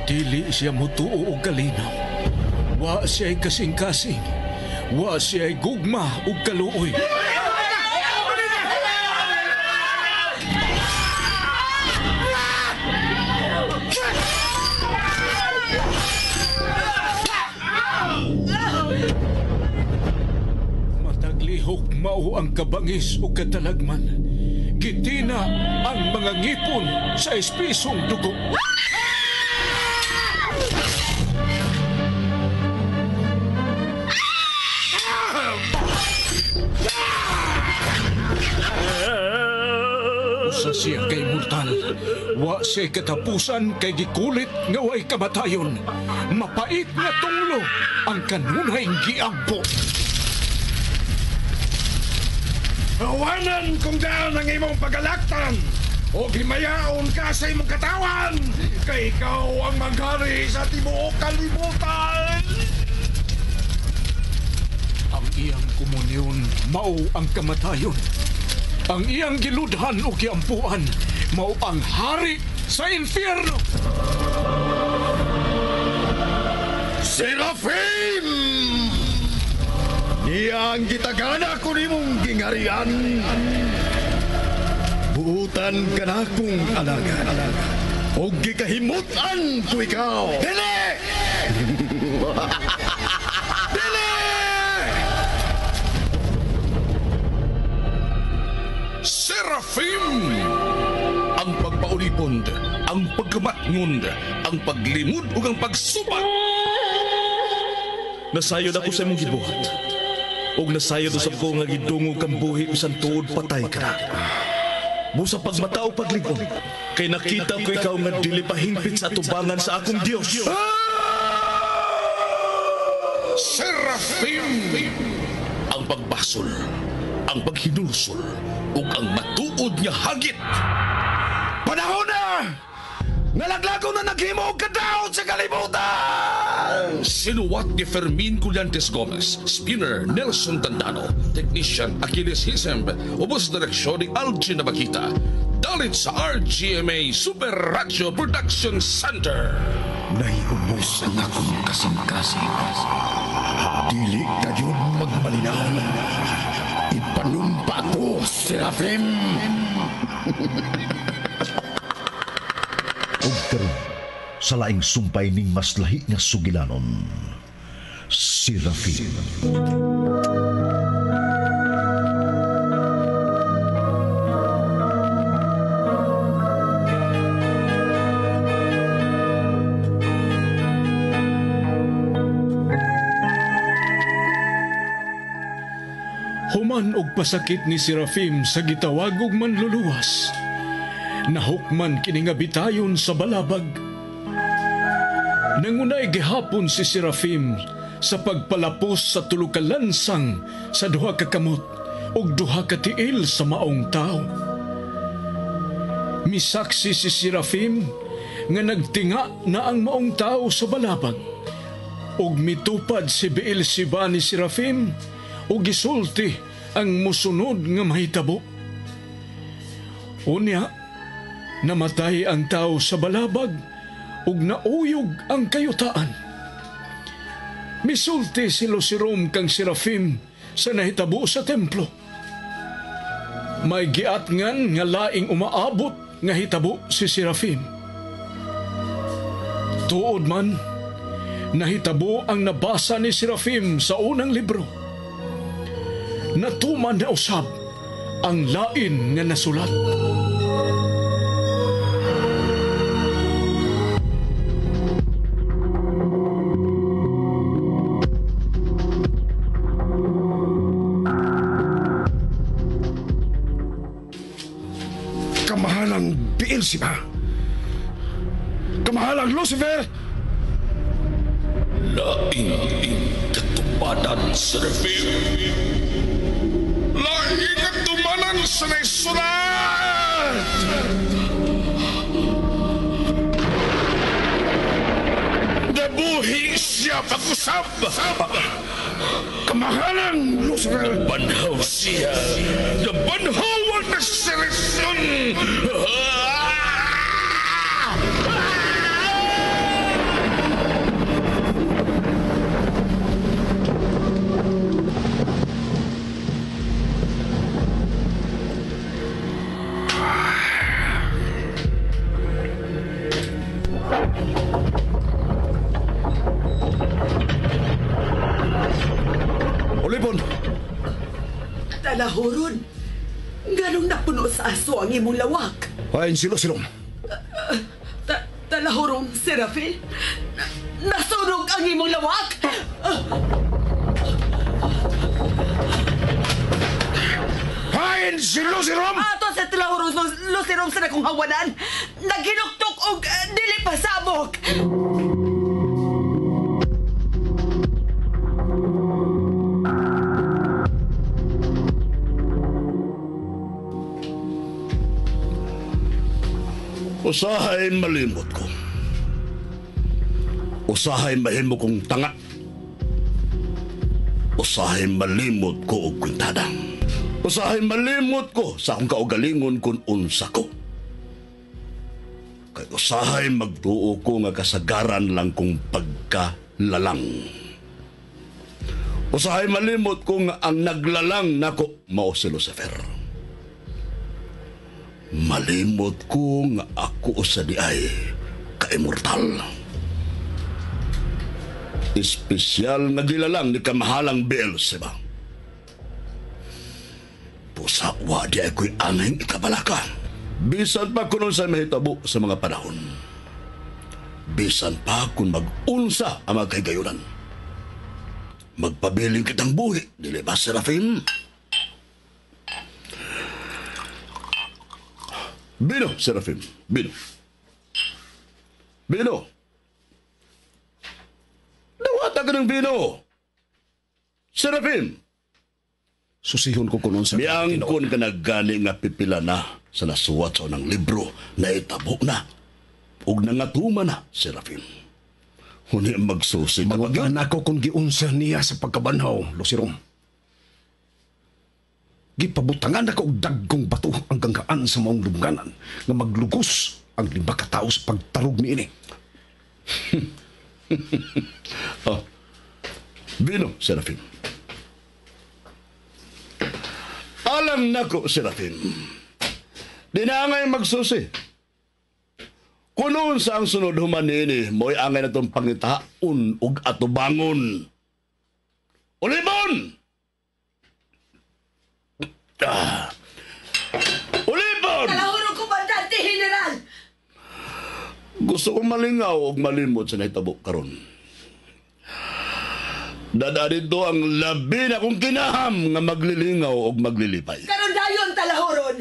Dili siya mutuo og kalinaw. Wa siya'y kasing-kasing. Wa siya'y gugma ug kaluoy. Mataglihok mao ang kabangis ug katalagman. Gitina ang mga ngipon sa espisong dugo. Usa siya kay mortal. Wa siya katapusan kay gikulit nga way kamatayon. Mapait nga tunglo ang kanunay giampo. Awanan kung daan ang imong pagalaktan o himayaon ka sa imong katawan kay ikaw ang maghari sa tibuok kalibutan. Ang iyang komunyon mao ang kamatayon. Ang iyang giludhan o giampuan mao ang hari sa impyerno. Serafim! Niya ang gitagana ko nimong gingarian. Buutan ka na kong alagad. O gikahimutan ko ikaw. Dili! Dili! Serafim! Ang pagpaulipon, ang pagkamatngon, ang paglimod ug ang pagsubat. Nasayod ako sa imong gibuhat. Ug nasayod usab ko nga gidungog kang buhi bisan tuod patay ka na. Busa pagmata o paglig-on, kay nakita ko ikaw nga dili pa hingpit sa atubangan sa akong Dios. Serafim! Ang pagbasol, ang paghinulsol, ug ang matuod nga hagit. Panahon na! Nalaglago na naghimo og kadaot sa kalibutan! Sinuwat ni Fermin Collantes Gomez, Spinner Nelson Tandano, Technician Achilles Hisemb, ubos direksyon ni Algin Nabakita. Dalit sa RGMA Super Radio Production Center. Naiubos ang akong kasing-kasing. Dili kayon magmalinaw. Ipanumpa ko, Serafim! Ug karon sa laing sumpay ning mas lahi nga sugilanon, Serafim. Human og pasakit ni Serafim sa gitawag og manluluwas. Nahukman kini nga bitayon sa balabag. Nangunay gihapon si Serafim sa pagpalapos sa tulo ka lansang sa duha ka kamot ug duha ka tiil sa maong tawo. Misaksi si Serafim nga nagtinga na ang maong tawo sa balabag. Ug mitupad si Beelzebub ni Serafim ug gisulti ang musunod nga mahitabo. Unya, namatay ang tao sa balabag ug nauyog ang kayutaan. Misulti si Lucirom kang Serafim sa nahitabo sa templo. May giatngan nga laing umaabot nga hitabo si Serafim. Tuod man, nahitabo ang nabasa ni Serafim sa unang libro. Natuman na usab ang lain nga nasulat. Kamahalang Beelzebub! Kamahalang Lucifer! Laing katupadan, Serafim! Laing katumanan sa naisulat! Nabuhi siya pag-usap! Kamahalang Lucifer! Nabanhaw siya! Nabanhaw ang resurreksyon! Talahoron, nganong napuno sa aso ang imong lawak? Hain si Lucirom. Talahorong Serafin, nasunog ang imong lawak? Hain si Lucirom! Ato sa talahorong Lucirom sa nakong hawanan, naghinuktok og dili pasabok. Usahay malimot ko. Usahay mahimo kong tanga. Usahay malimot ko og kwintada. Usahay malimot ko sa akong kaugalingon kung unsa ko. Kay usahay magtuo ko nga kasagaran lang kong pagkalalang. Usahay malimot ko nga ang naglalang nako mao si Lucifer. Malimot ko nga ako sa di ay ka-immortal. Espesyal nga gilalang ni kamahalang Beelzebub. Pusa wa di ay ko'y angay ikabalaka. Bisan pa kuno sa mahitabo sa mga panahon. Bisan pa kung mag-unsa ang mga kahigayunan. Magpabiling kitang buhi, dili ba, Serafim? Bino, Serafim. Bino. Bino. Dawata ka ng bino. Serafim. Susihon ko kunon sa Miangkon ka naggali nga pipila na sa nasuwat sa unang libro na itabo na. Ug nangatuma na, Serafim. Huni magsusi. Mangutan ako kung giunsa niya sa pagkabanhaw, Lucirom. Gipabutangan ako og dagkong bato ang ganggaan sa maong lubnganan nga maglugos ang 5 ka tawo sa pagtarog niini. Oh. Bino, Serafim. Alam nako, Serafim. Di na angay magsusi. Kunon sa ang sunod human niini, mo'y angay na itong pangitaon ug atubangon. Ulibon! Ah. Ulibon! Talahorong Komandante General! Gusto kong malingaw og malimot sa nahitabo karon. Dada dito ang labi na kong kinaham nga maglilingaw og maglilipay. Karon dayon, talahoron!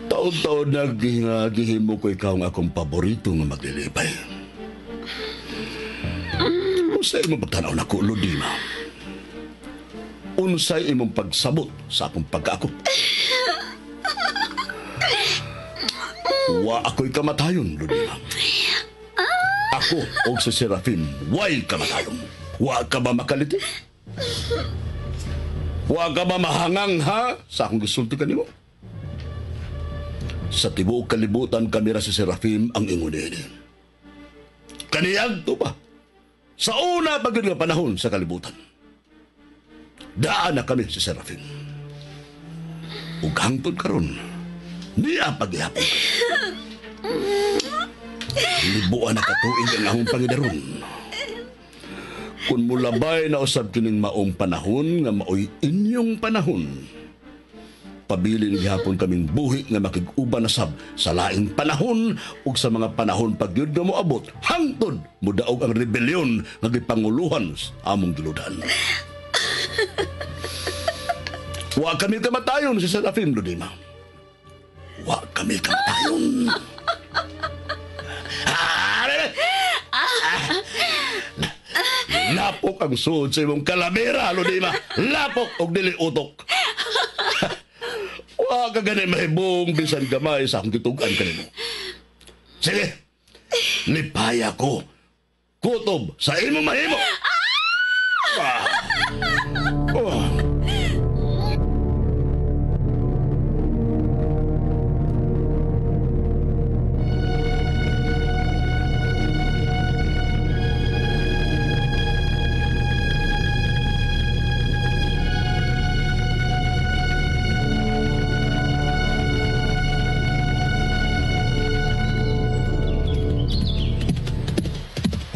Taon-taon naghihimo ko ikaw ang akong paborito nga maglilipay. Unsay imong pagtanaw nako, Ludima? Unsay imong pagsabot sa akong pag-ako? Wa ako'y kamatayon, Ludima. Ako og si Serafim, way kamatayon. Wa ka ba makaliti? Wa ka ba mahangang, ha? Sa akong gisulti kanimo? Sa tibuok kalibutan kami ra si Serafim ang ingon niini. Kaniadto pa. Sa una pa gyud nga panahon sa kalibutan. Daan na kami si Serafim. Ug hangtod karon, niya paghihapon. Libuan na katuig ang ahong pangidaron. Kung mulabay na usab kining maong panahon nga maoy inyong panahon, pabilin gihapon kaming buhi nga makig-uban na sab sa laing panahon ug sa mga panahon pag gyud nga moabot hangtod modaog ang rebelyon nga gipanguluhan sa among giludan. Wa kami kamatayon si Serafim, Ludima. Wa kami kamatayon. Lapok ang suod sa imong kalamera, Ludima. Lapok og dili utok. Wa ka gani mahibong bisan gamay sa akong gitug-an kanimo. Sige, lipaya ko. Kutob sa imong mahimo. Ah. Oh.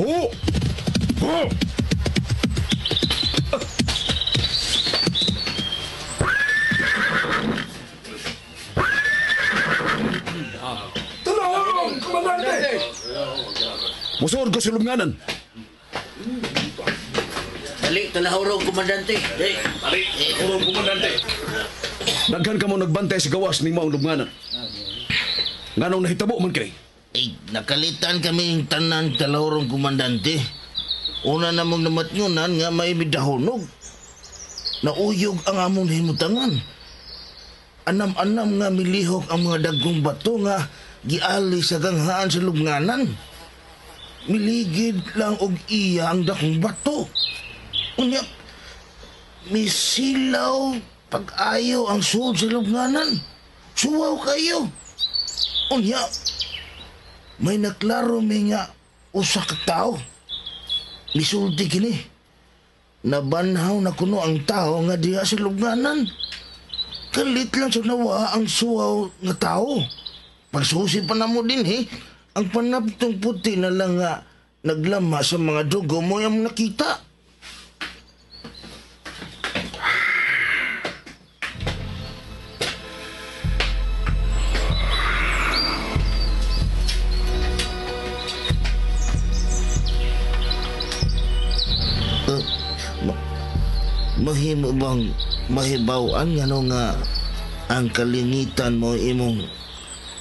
Ho! Ho! Tulong, komandante! Musuod ko sa lubnganan. Dali, talahurong, komandante. Dali, talahurong, komandante. Daghan ka mo nagbantay sa gawas ni maong lubnganan. Nganong nahitabo man kini? Eh, nakalitan kami tanan talahurong, komandante. Una namong namatngunan nga may midahonog. Nauyog ang among himutangan. Anam-anam nga milihok ang mga dagkong bato nga giali sa ganghaan sa lubnganan. Miligid lang og iya ang dakong bato. Unya, misilaw pag-ayo ang suod sa lubnganan. Suwaw kayo. Unya, may naklaro mi nga usa ka tao. Misulti kini. Nabanhaw na kuno ang tao nga diha sa lubnganan. Kalit lang sa nawa ang suwaw nga tao. Pagsusi pa na mo din eh. Ang panaptong puti na lang nga naglama sa mga dugo mo yung nakita. Mahimo bang mahibaw-an nga no nga ang kalingitan mo imong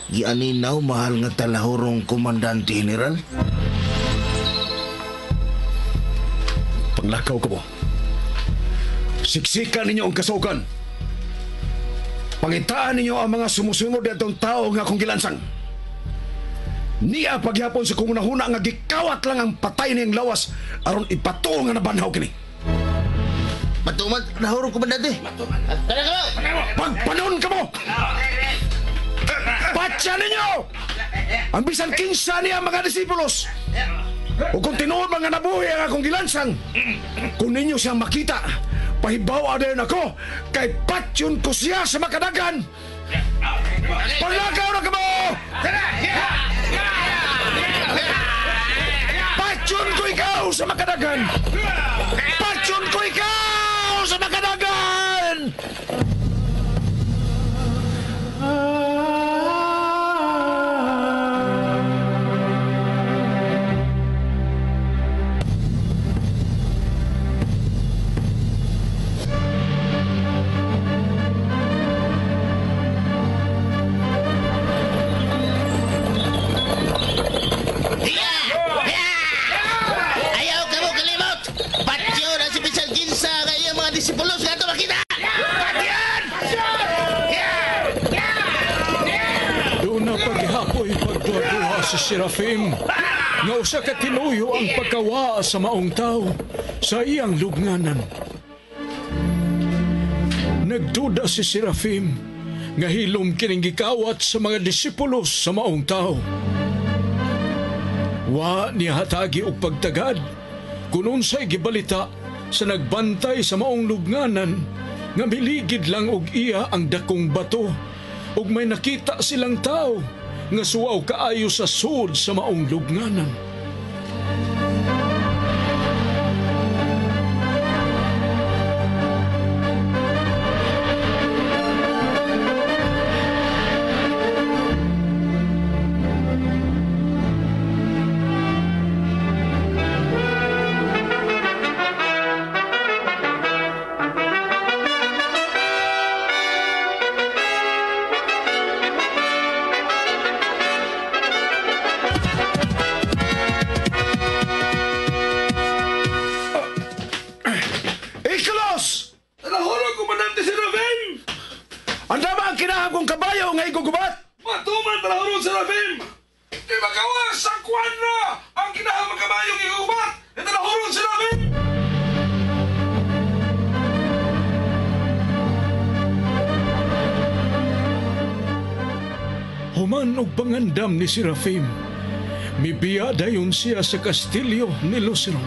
gianinaw, mahal nga talahurong komandante general? Panglakaw ka mo. Siksikan ninyo ang kasukan. Pangitaan ninyo ang mga sumusunod atong tao nga akong gilansang. Niya pagyapon sa kung unahuna nga gikawat lang ang patay niyang lawas aron ipatuo nga nabanhaw kini. Patuman, nahurong komandante. Patuman. Tara ka mo! Pagpanon ka mo! Patya ninyo! Ang bisan kinsa niya mga disipulos. O kung tinuod mga nabuhi ang akong gilansang, kung ninyo siyang makita, pahibaw dayon ako, kay patyon ko siya sa makadagan. Paglakaw na ka mo! Patyon ko ikaw sa makadagan! Patyon ko ikaw sa makadagan! Disipulos nga ito makita! Patian! Doon na paghapoy pagduha-duha si Serafim nga usa ka tinuyo ang pagkawa sa maong tao sa iyang lubnganan. Nagduda si Serafim nga hilom kining gikawat sa mga disipulos sa maong tao. Wa niya hatagi og pagtagad kung unsay gibalita sa nagbantay sa maong lubnganan nga miligid lang og iya ang dakong bato ug may nakita silang tao nga suwaw kaayo sa sud sa maong lubnganan. Human og pangandam ni Serafim, mibiya dayon siya sa kastilyo ni Luceron.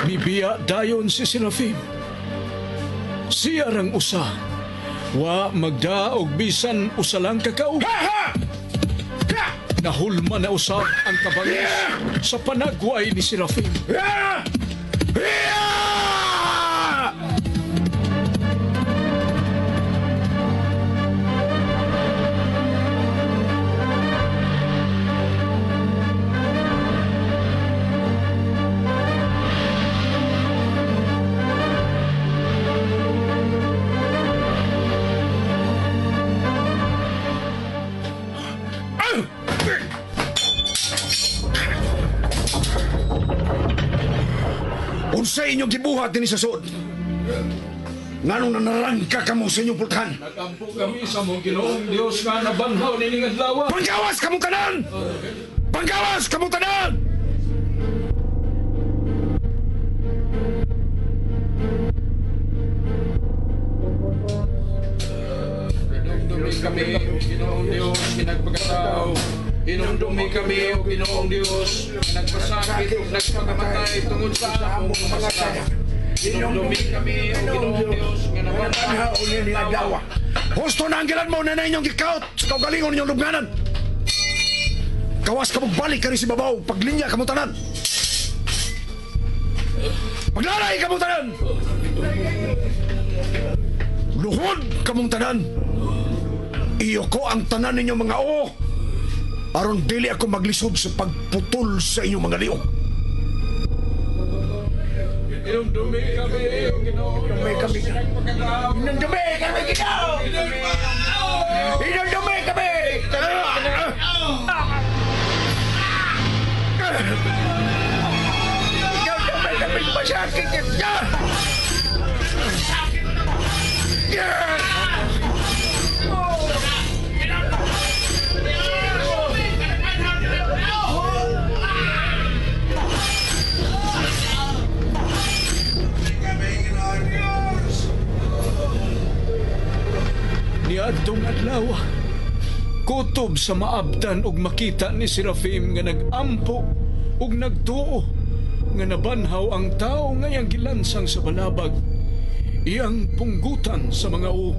Mibiya dayon si Serafim. Siya rang usa, wa magdaog bisan usa lang ka kaug. Ha! Ha! Ha! Nahulma na usab ang kabangis sa panagway ni Serafim. Yeah! Yeah! Unsa inyong gibuhat dinhi sa suod? Nganong nanarangka kamo sa inyong pultahan? Nagampo kami sa mong Ginoong Dios nga nabanhaw nining adlaw. Panggawas kamong tanan! Panggawas kamong tanan! Hinumdumi kami, o Ginoong Dios, kinagpagkatao. Hinumdumi kami, o Ginoong Dios, nagpasakit ug nagpakamatay tungod sa among mga sala. Hinumdumi kami, o Ginoong Dios, nga nabanhaw nining adlaw. Husto na ang gilan mo na inyong gikaot sa kaugalingon ninyong lubnganan. Kawas ka balik kani si babaw, paglinya ka mo tanan. Paglaray ka mo tanan. Luhod ka mong tanan. Iyo ko ang tanan ninyong mga oo. Aron dili ako maglisod sa pagputol sa inyong mga liog. Hinumdumi kami, o Ginoong Dios, kinagpagkatao. Hinumdumi kami, Ginoo! Hinumdumi kami! Hinumdumi kami masakit! Niadtong adlaw, kutob sa maabtan og makita ni Serafim nga nag-ampo og nagtuo nga nabanhaw ang tao nga iyang gilansang sa balabag, iyang punggutan sa mga u.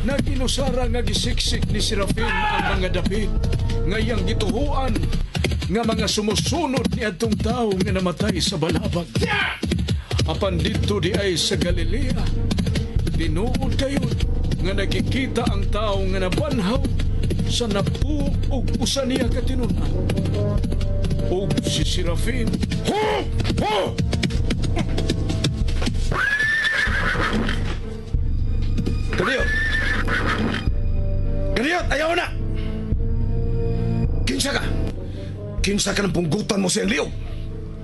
Naginusara nga gisiksik ni Serafim ang mga dapit nga iyang gituhuan nga mga sumusunod ni adtong tao nga namatay sa balabag. Apan didto di ay sa Galilea, tinuod kayo nga nakikita ang tao nga nabanhaw sa napu og usa niya ka tinun-an. Og si Serafim, Ho! Ho! Ganiyot! Ganiyot! Ayaw na! Kinsa ka? Kinsa ka ng punggutan mo sa iyang liog?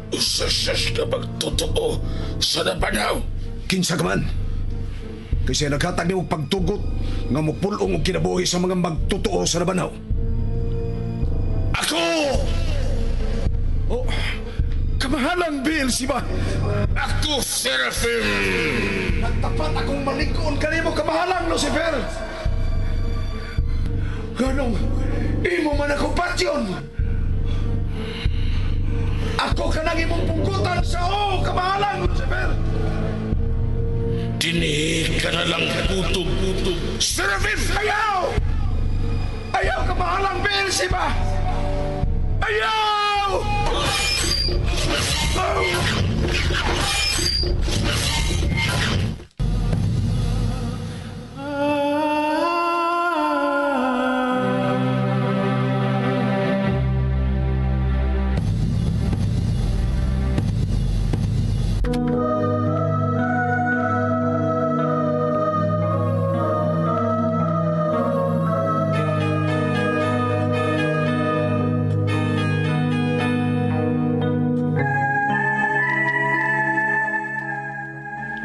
Usa siya ka magtotoo sa nabanhaw. Kinsa ka man? Kasi naghatag nimo pagtugot nga mupulong og kinabuhi sa mga magtotoo sa nabanhaw. Ako! Oh, kamahalang Beelzebub! Ako, Serafim! Nagtapat akong malingkoon kanimo, kamahalang Lucifer! Ganong, imo man ako patyon! Ako kanang imong punggutan sa o, kamahalang Lucifer! Dinhi ka na lang kutob-kutob. Serafim! Ayaw! Ayaw, kamahalang Beelzebub! Ayaw!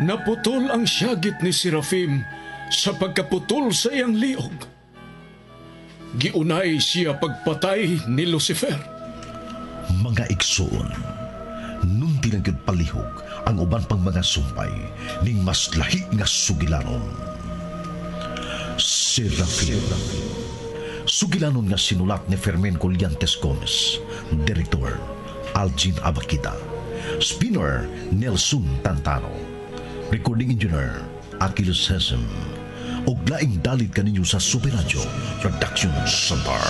Naputol ang syagit ni Serafim sa pagkaputol sa iyang liog. Giunay siya pagpatay ni Lucifer. Mga igsoon, nunti lang gyud palihog ang uban pang mga sumpay ning mas lahi nga sugilanon. Serafim. Sugilanon nga sinulat ni Fermin Collantes Gomez, Director Algin Abakita, Spinner Nelson Tantano, Recording Engineer Achilles Hesem, Og laing dalit kaninyo sa Super Radio Production Center.